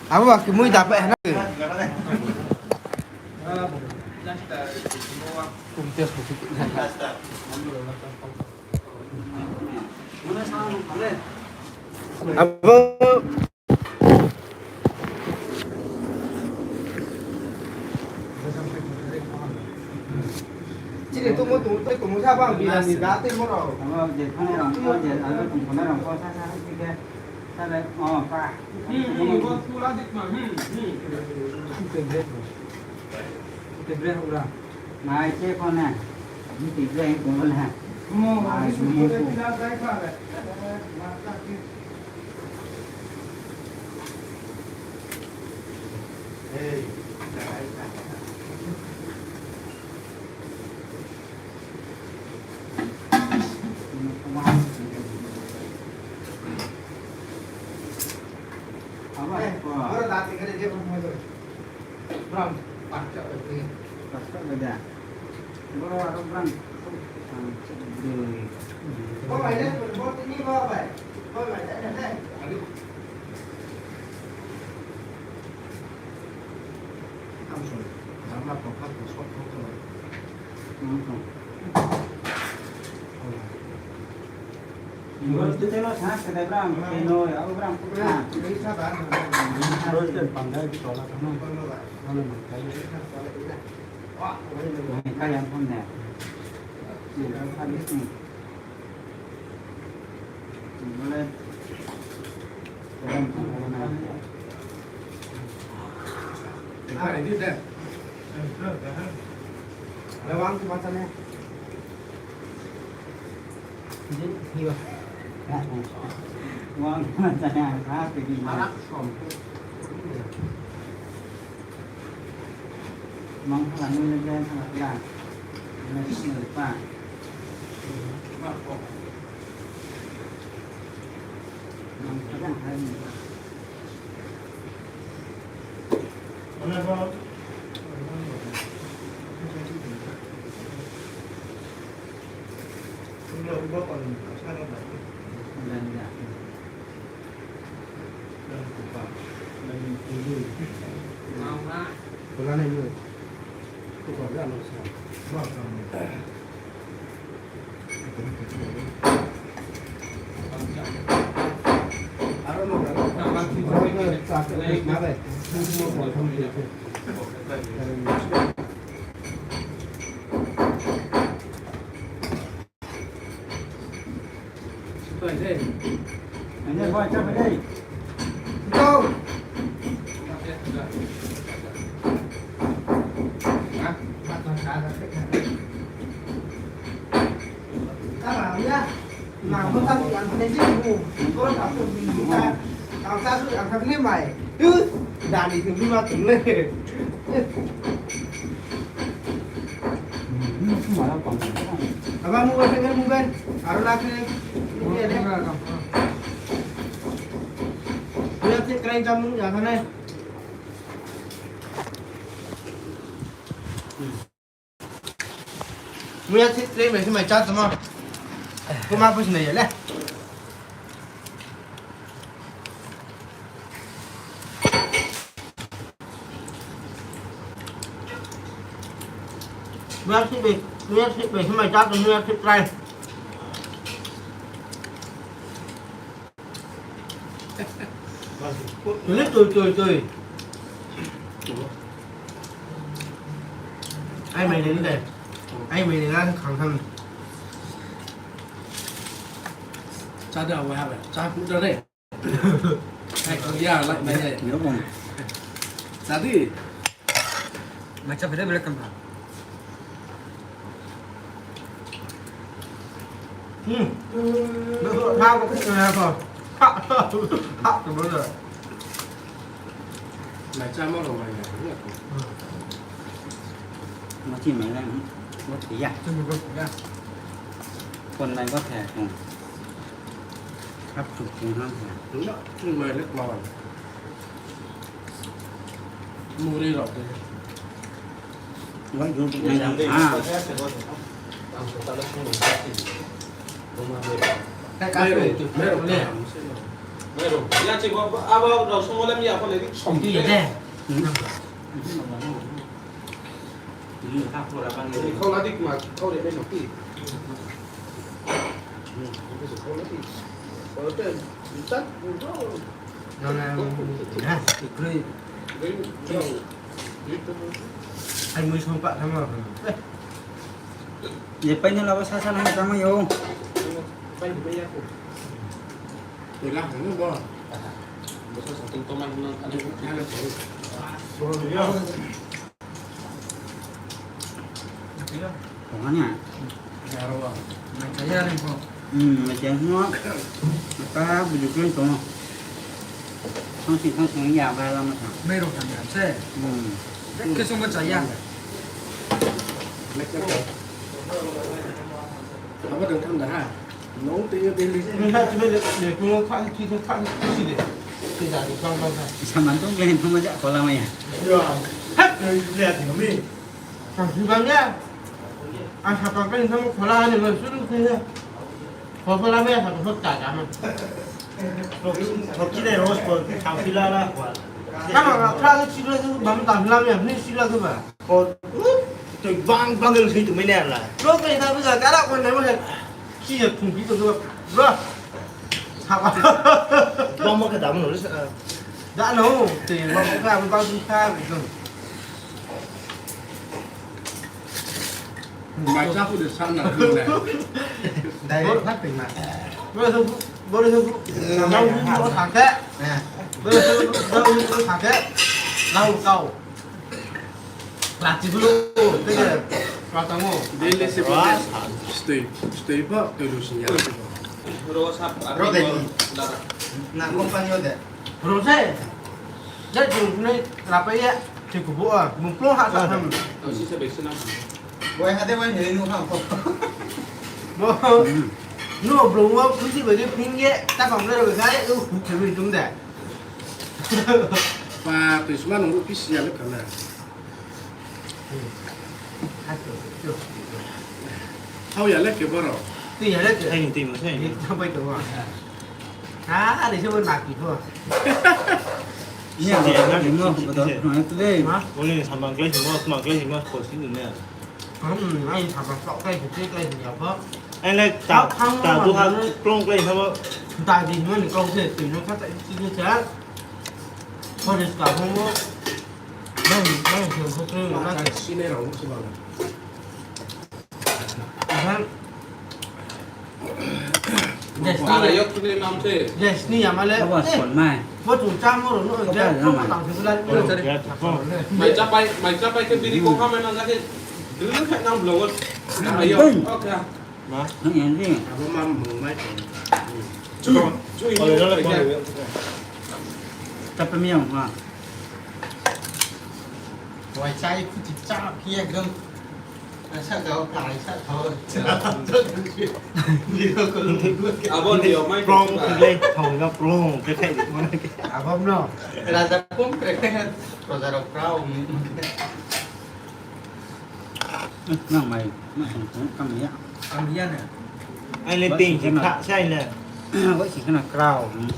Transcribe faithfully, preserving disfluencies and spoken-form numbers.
Abo ba khe mui da pai hana. Abo. Chini tumo tumo tei tumo sa bang bilang ni da tei mo rao. Abo je thani rang ko je abo tong thani rang ko sa sa hai khe. Sa le, o, pa. Hmm, hmm, bo pula dik ma, hmm, hmm. Tei bre. Tei bre ura. Nai che ko na. Tei bre ko na. Mo, nai mo ko. Mang pha nung le le pha la. Nung le pa. Mang pha la. Aba mobile, second mobile. Aro lakhe. Ini ada. Dia cek keranjang dulu ya sana. Muya sih, tray mai sih mai chá tamo. Kuma pus nai le. Muya sih be, muya sih be sih mai chá tamo muya sih tray. Tui, tui, tui, tui. Ai mai ni de. Ai mai ni na khang tham. Chá da wa ha ba. Chá pu da de. Ai ko ya la mai de. Ni ko. Chá di. Mai chá phe de bele kam ha. Hmm. Betul, nah, aku kena apa? Ha, ha, ha, betul. Mai chá mo rao mai ya. Mo chi mai na, mo chi ya. Chi mo ko ya. Kon mai ko the. Ap chu chu na. Mai le ko. Muri rao de. Wai ju mai na. Ah. Mai rao, mai rao. Mero, ya ching ko, abo rao song le mi ya pho le ri. Song ki de. Khau la dik ma, khau re le song ki. Khau la dik. Khau te, ta, no na, ha, kroi. Ai mui song pa thang ma. Ye pai na labo sa sa na tang yo. Pai ni ya ko. Ila hong bo. Bo sa sa tong tong ma hong na. Tong ni. Hmm, mai chaya hing. Mata buju kren tong. Thang si thang song ya ba la ma thang. Mero thang ya se. Hmm. Ke song ma chaya. Abo dong thang da ha. Nung tui yo daily. Nung ha tui le, le, nung kha, ki, ki, kha, ki, si de. Ki da, ki, bang, bang, bang. Saman tong le, nung ma ja, khola maya. Yo, ha, le, le, le, le, le. Ang si bang ya. Ang sapang kan nung khola ni, nung suru ki ya. Khola maya, sapang khola ta, ta ma. Khoki de, ros ko, tang pila la, khola. Kama, kha, ki, si, le, bang, tang pila maya, ni, si, la, ba. Ko, tui bang bang el sui tu mai ne la. Bro, kau ita bisa kara kon nai mo he. Si ya thung pi tu tu. Bro. Saba. Bang mo ke dam no. Da no, tui bang mo ka bang tu ka tu. Mai sa ku de sa na tu ne. Dai bor phat pe ma. Bro, bro, bro. Nang bu sa ke. Bro, bro, bro, sa ke. Nang kau. Plastic bulu, tege, plastic mo. Daily se bulu. Stay, stay ba, tei lu sinya. Ro sa, ro de. Na company o de. Ro se. Jadi ni rapa ya, cukup bo ah, mungklong ha sa tham. Ro si se besi na. Boi ha de boi ni nu ha ko. Bo. Nu bro mo, kusi bagi pingge, ta pam le ro sai, u, kami tum de. Pa, tui sma nung ruh pisi ya le kana. Hau ya le ke boro. Tui ya le ke. Hai, tui mo, hai. Sampai tu. Ah, ada siapa nak itu? Ini ada, ada, ada, ada. Boleh sama kelas semua, sama kelas semua, kau sini ni. Hmm, ai, sama sok kai, sok kai, sok kai. Ai, lai, ta, ta, tu ha, plong kai, sama. Ta di, mana kau se, tu, no, kata, itu, itu, sa. Kau ni sekarang, mo. Nang, nang, sok, sok, sok, sok. Kan sini rau, sebab. Kan. Yes, ni. Para yok ni nam se. Yes, ni ya male. Apa, eh, spon mai. Bo tu chamo ro, no, apa, ya, nama? Tang se bulan. Mai chapai, mai chapai ke biri ko kama na ke. Dulu ke nang blower. Ayo. Okay. Ma, nang yang ni. Apa mam mai. Cui, cui. Tapi miang ha. Wai chai ku ti cha phi ekdom. Sa kau kai sa kau. Abo ni yo mai. Prong ke le, thau na prong ke khai di mo na ke. Abo no. Raja pom krek krek. Raja rau prau. Nang mai, nang mai, kam ya. Kam ya na. Ai le ping, kha sai le. Wai si kana krau.